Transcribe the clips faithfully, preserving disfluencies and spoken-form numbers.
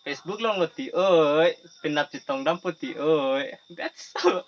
Facebook along lo ti oi, penap chetongdampo ti oi. That's so,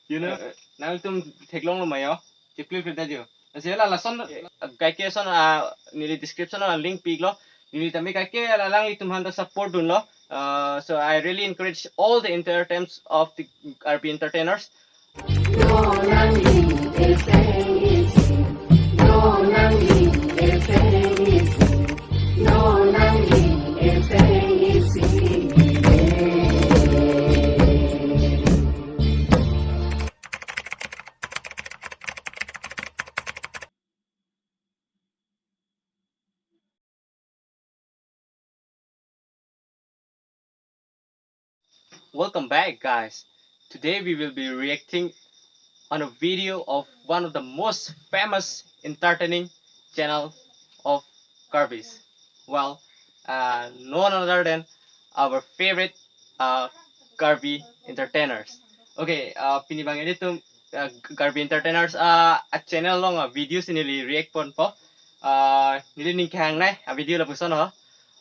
you know. Nangtum theklonglo ma yo? Chikli kita jo. Lasi la lason, kaike ason, ah, neli description along link pi-iklo. Neli tame kaike alanglitum aphan ta support dunlo. Uh, so I really encourage all the entertainers of the Karbi entertainers. Welcome back, guys. Today we will be reacting on a video of one of the most famous entertaining channel of Karbis. Well, uh, none other than our favorite, uh, Karbi entertainers. Okay, uh, pini abang ilitum, uh, Karbi entertainers, uh, a channel along, uh, video si neli react ponpo. Uh, neli ning kehangnei, a video lapuson ho.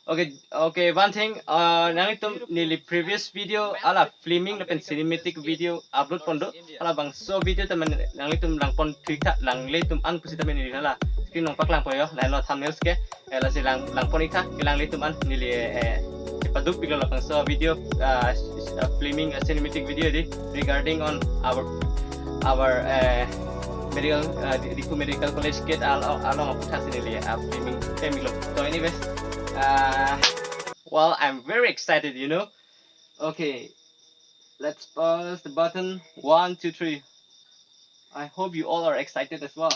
Okay, okay, one thing, uh, nanglitum neli previous video hala filming lapen cinematic video upload pon do. Halabangso video ta mane nanglitum langpon thik tha, nanglitum an pusi ta mane neli hala screen along paklangpo yo, lahenlo thumbnails ke. Eh, lasi lang, langpon-ik tha, kelang ilitum an neli, eh, paduk pilo labangso video, uh, s-, s-, uh, filming a cinematic video di regarding on our, our, eh, medical, uh, Di-, Diphu Medical College gate al-, along aphuthak si neli, uh, filming pamelo. So anyways, uh, well, I'm very excited, you know. Okay, let's pause the button. One, two, three. I hope you all are excited as well.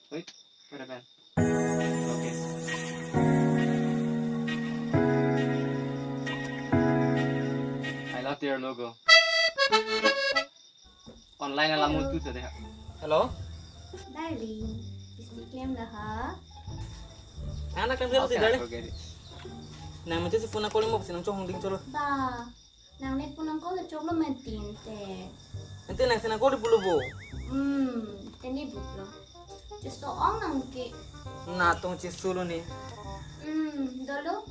Wait, what happened? Okay. I love their logo. Online alam mutu tadi ha. Hello? Darling, isi claim dah ha? Anak kan dia Okay, darling. I forget it. Nang mesti si phone call mo, si nang chong ding cholo. Ba, nang ne phone call choklo metin te. Ante nang si nang call di bulu bo. Hmm, teni bulu. Cheso-ong nang ke. Na tong cheso lo ni. Hmm, dolo.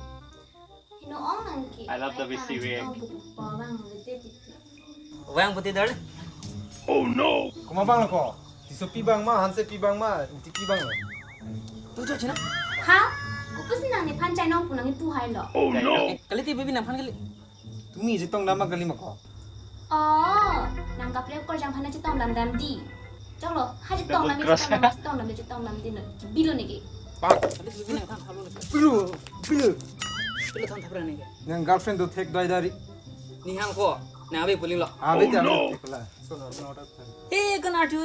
Heno-ong nang ke. I love the way she react. Bang bete titi. Bang bete darling. Oh no! Komat abang lo ko? Tisopi abang ma, Hansepi abang ma, Ingtipi abang lo? Tu jo china. Ha? Kopusi nang nephan chainong pu nangkipu hai lo? Oh no! Eh, kali ti baby nangphan kali. Tumi chetongdam ma kali ma ko? Oh, nang kaprek ko jang aphan chetongdam dam di. Choklo, ha chetongdam, chetongdam, chetongdam, chetongdam di no. Bilo neke. Bang. Kali ti baby nangphan halo neke. Bilo, bilo. Bilo than thapra neke. Nang girlfriend do thek doi dari. Ni hang ko, nang abe puling lo. Abe Oh, jam no. Thek la. So, no, no, no. Eh, kan arju.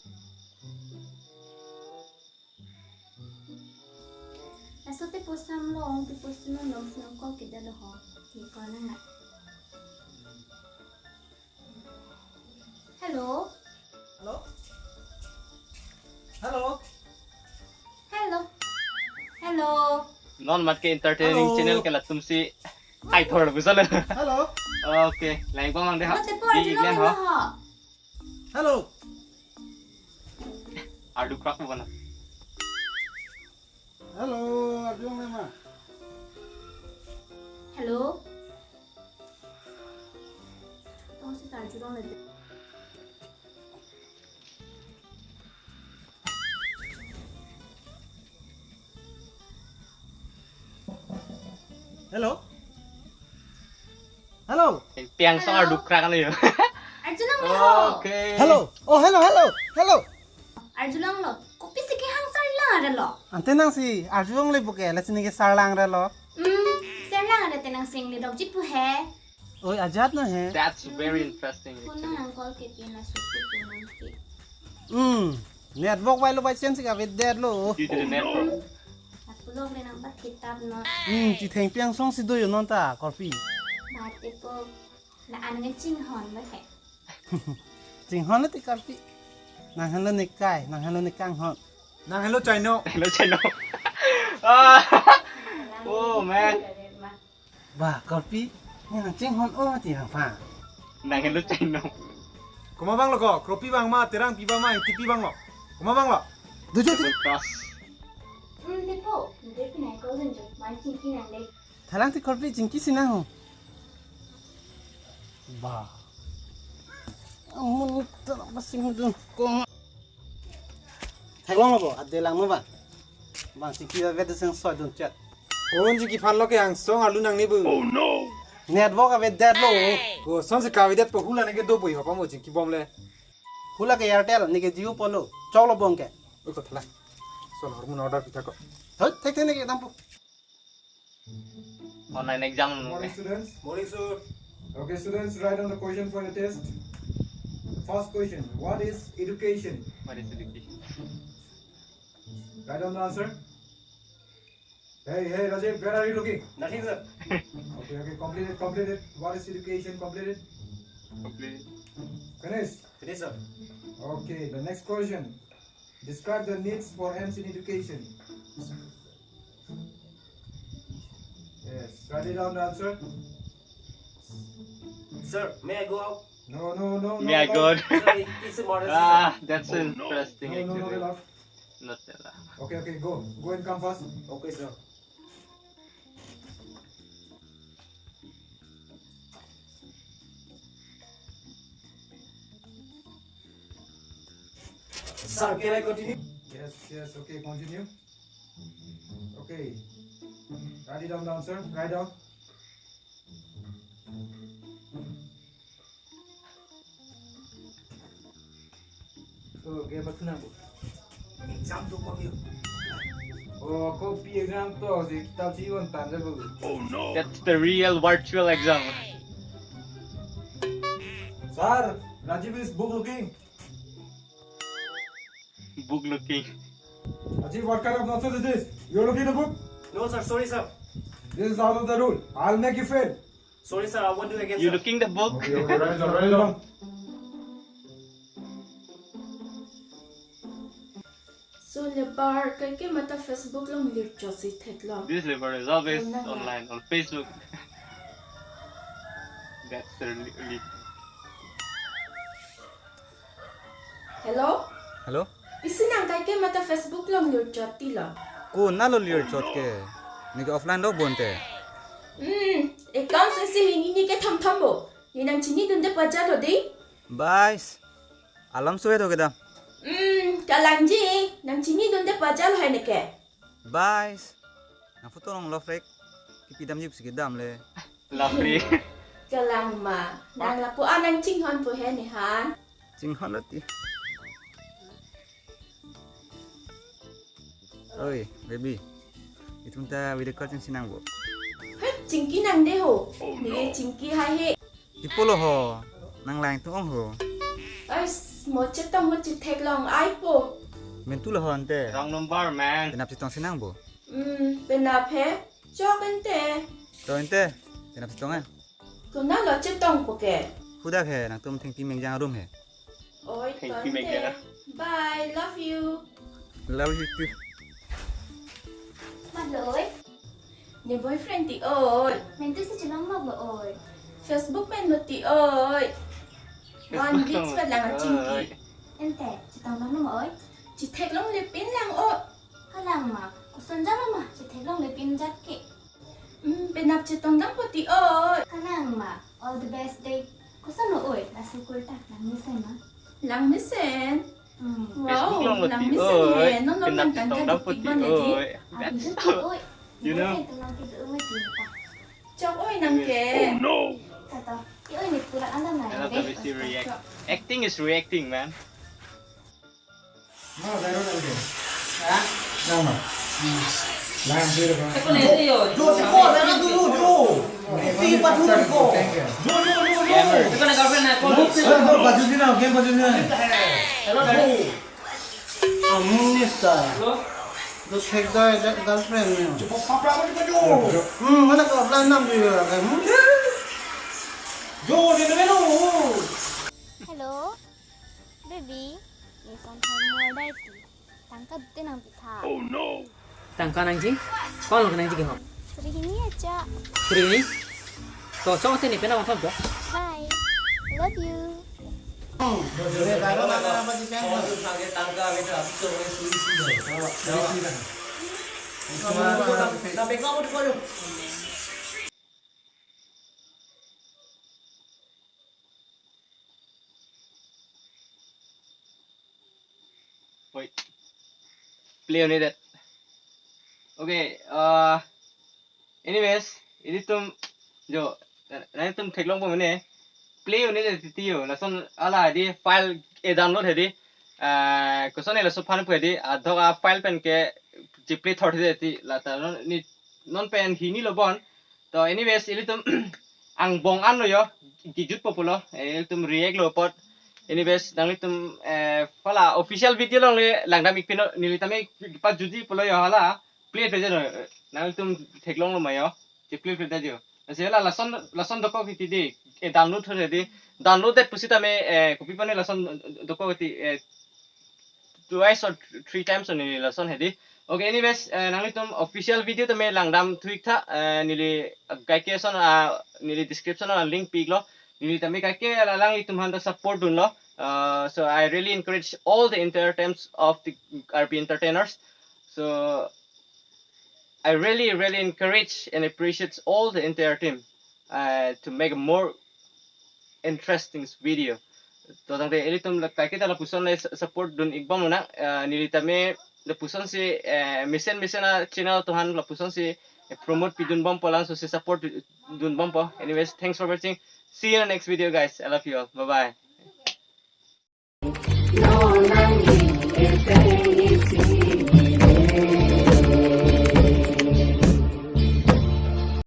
Laso te posam lo, ong te posam lo, nong nong call ke dalo ho. Ni call na na. Hello? Hello? Hello? Hello? Hello? Non mat ke entertaining Hello? Channel ke latum si ai thor bisa le. Hello? Okay, lang bang lang deh ha. Mate po, Di arju iklan lang ha. Ho. Hello? Ardu krak bukan. Hello, arju lang ma. Hello? Tong si ta arju lang le. Hello? Hello? Piang song Hello? Ardu krak ano yo. Arju lang lo. Okay. Hello? Oh, hello, hello, hello. Arju lang lo. Kopisi kehang sarlang lo. Ante nang si arju lang le buke, lasi neke sarlang lo. Hmm, sarlang ada tenang sing ni dok jipu he. Oi, ajat no he. That's very interesting, Puno actually. Nang call ke pina suku punang ke. Hmm. Network bai lo bai chen si ka vet det lo. Due to the network. Aku lo le nang bat kitab no. Hmm, ti theng piang song si do yo non ta, Korpi. Mate po. La an nge chinghon ba he. Chinghon ti Korpi. Nang halo nekai, nang halo nekang hon. Nang halo chaino. Hello, channel. Ah. Oh, man. Ba, Korpi, ne nang chinghon o ti nangphan. Nang halo channel. Komat abang lo ko, Kropi abang ma, Terangpi abang ma, Ingtipi abang lo. Komat abang lo. Dujo tu. Double cross. Hmm, depo. Depo nai ko gunjo. Man chingki nang de. Thalang ti Korpi chingki si nang ho. Ba. Amun ta pasi mudun ko. Theklonglo bo, ade lang mo ba. Bang chingki avedet seng soi dun chet. Kon chingki aphan lo ke angsong arlo nangne bu. Network avedetlo. Kosonsi kavedetpo, hula neke dopo, iho pamo chingki bomle. Hula ke Airtel, neke Jio polo. Choklo bong ke. Oi, kothala. Sol hormone order pitha ko. Thoi, thek thek neke dampo. Online exam. Morning, students. Morning, sir. Okay, students, write down the question for the test. The first question, what is education? What is education? Write down the answer. Hey, hey, Rajiv, where are you looking? Nothing, sir. Okay, okay, complete it, complete it. What is education? Complete it. Complete. Finish? Finish, sir. Okay, the next question. Describe the needs for ends in education. Yes, write it down the answer. Sir, may I go out? No, no, no, no, may I go out? Sir, it- it's emergency, sir. Ah, that's interesting. No, no, no, actually. Not that. Okay, okay, go. Go and come fast. Okay, sir. Sir, can I continue? Yes, yes, okay, continue. Okay. Write it down, down, sir. Write down. So, ke pathuna bo. Exam to kami. Oh, kopi exam to, si kitab si on tan le bo. That's the real virtual exam. Sir, Rajiv is book looking. Book looking. Rajiv, what kind of nonsense is this? You're looking the book? No, sir. Sorry, sir. This is out of the rule. I'll make you fail. Sorry, sir. I won't do again, sir. You looking the book? Okay, okay, write it down, write it down. So, lebar kaike mata Facebook along lirchot si theklong. This lebar is always online on Facebook. That's the li- li- Hello? Hello? Pisi nang kaike mata Facebook along lirchot tilo? Konatlo lirchot ke? Neke offline lo bonte. Hmm, account isi hini neke thamtham bo. Ne nangchinidunde pajalo dei. Bais. Alam sohe to kedam. Hmm, kalangji, nangchinidunde pajalo hai neke. Bais. Nang photo along love rek kipidamji pusi kedam le. Love rek. Kalang ma, nang lapu-an nangchinghon po he nephan. Chinghon lo ti. Oi, baby. Itum ta video call chingki nang bo. He, chingki nangde ho. Ne chingki hai he. Ipo lo ho, nang lang tung ong ho. Ais, mo chetong ho, chetheklong ai po. Mentu lo ho ante. Wrong number, man. Penap chetong si nang bo. Hmm, penap he. Chok ante. To ante, penap chetong an. Konatlo chetong po ke? Hudak he, nangtum thengpi mengjang arum he. Oi, thank you, ante. Megan. Bye, love you. Love you too. Mat lo oi. Ne boyfriend ti oi. Mentu si chelong mat lo oi. Facebook men lo ti oi. One week pa lang achingki. Ante, chetong long lo ma oi. Chetheklongle pin lang o. Kalang ma, koson jalo ma, chetheklongle pin jat ke. Hmm, penap chetong dampo ti oi. Kalang ma, all the best dei. Koson lo oi, laso kurta, lang mesen ma. Lang mesen. Hmm. Wow, Facebook long lo lang ti mesen oi. He, non lo penap kan kan chetong dampo ti oi. Abi do ti oi. You know? Boyfriend tum lang ti do oi ti ta. Chok oi nang ke. Oh no. Tato, ti oi ni pura anda na. I love the way she react. Acting is reacting, man. Ma, dai ro dai ro. Ha? Lang ma. Lang, dai ro. Eko ne, eko ne. Jo, jo, ko, dai ro, jo, jo. Iti pa tu ko. Jo, jo, jo, jo. Eko ne girlfriend hai, call. Jo, jo, baju di na, game baju di na. Hello, daddy. Amun ni ta. Hello. Jo thek dai, girlfriend ni. Jo, papa ko di ko jo. Hmm, mana ko plan nam di la, hmm? Jo, jo, jo, jo. Hello. Baby, ne son thar mor dai ti. Tangka te nangpitha. Tangka nangji? Ko-an lo kenangji ke ho? Suri hini aja. Suri hini? To, chok te ne penap vangtha to. Bye. Love you. Play on it. Okay, uh, anyways, ilitum jo, nangtum theklongpo mene, play on it titi jo, lason hala hedi file e download hedi, uh, koson e laso aphan pu hedi, adok a file pen ke cheplay thor hedi ti, lata non ni non pen hini lo bon. To anyways, ilitum angbong anlo jo, kejutpo pulo, eh, ilitum react lo apot. Anyways, nanglitum, eh, hala official video along le langdam ik pino, neli tame pajutji pulo jo hala, play pe jo, nanglitum theklonglo ma jo, cheplay pe ta jo. Lasi hala lason, lason dokok hedi, eh, download hedi, download det pusitame, eh, kopi pone lason dokok hedi, eh, twice or three times only lason hedi. Okay, anyways, eh, nanglitum official video tame langdam thu ik tha, eh, neli kaike ason, ah, neli description a link pi iklo. Neli tame kaike alanglitum aphan ta support dunlo. Uh, so I really encourage all the entertainers of the R P entertainers. So I really, really encourage and appreciate all the entire team, uh, to make a more interesting video. To tangte ilitum la kaike ta lapuson le su-, support dun ikbom nang, uh, neli tame lapuson si, uh, mesen mesen a channel atum aphan lapuson si, uh, promote pidun bompo, labangso si support du-, dun bompo. Anyways, thanks for watching. See you in the next video, guys. I love you all. Bye bye.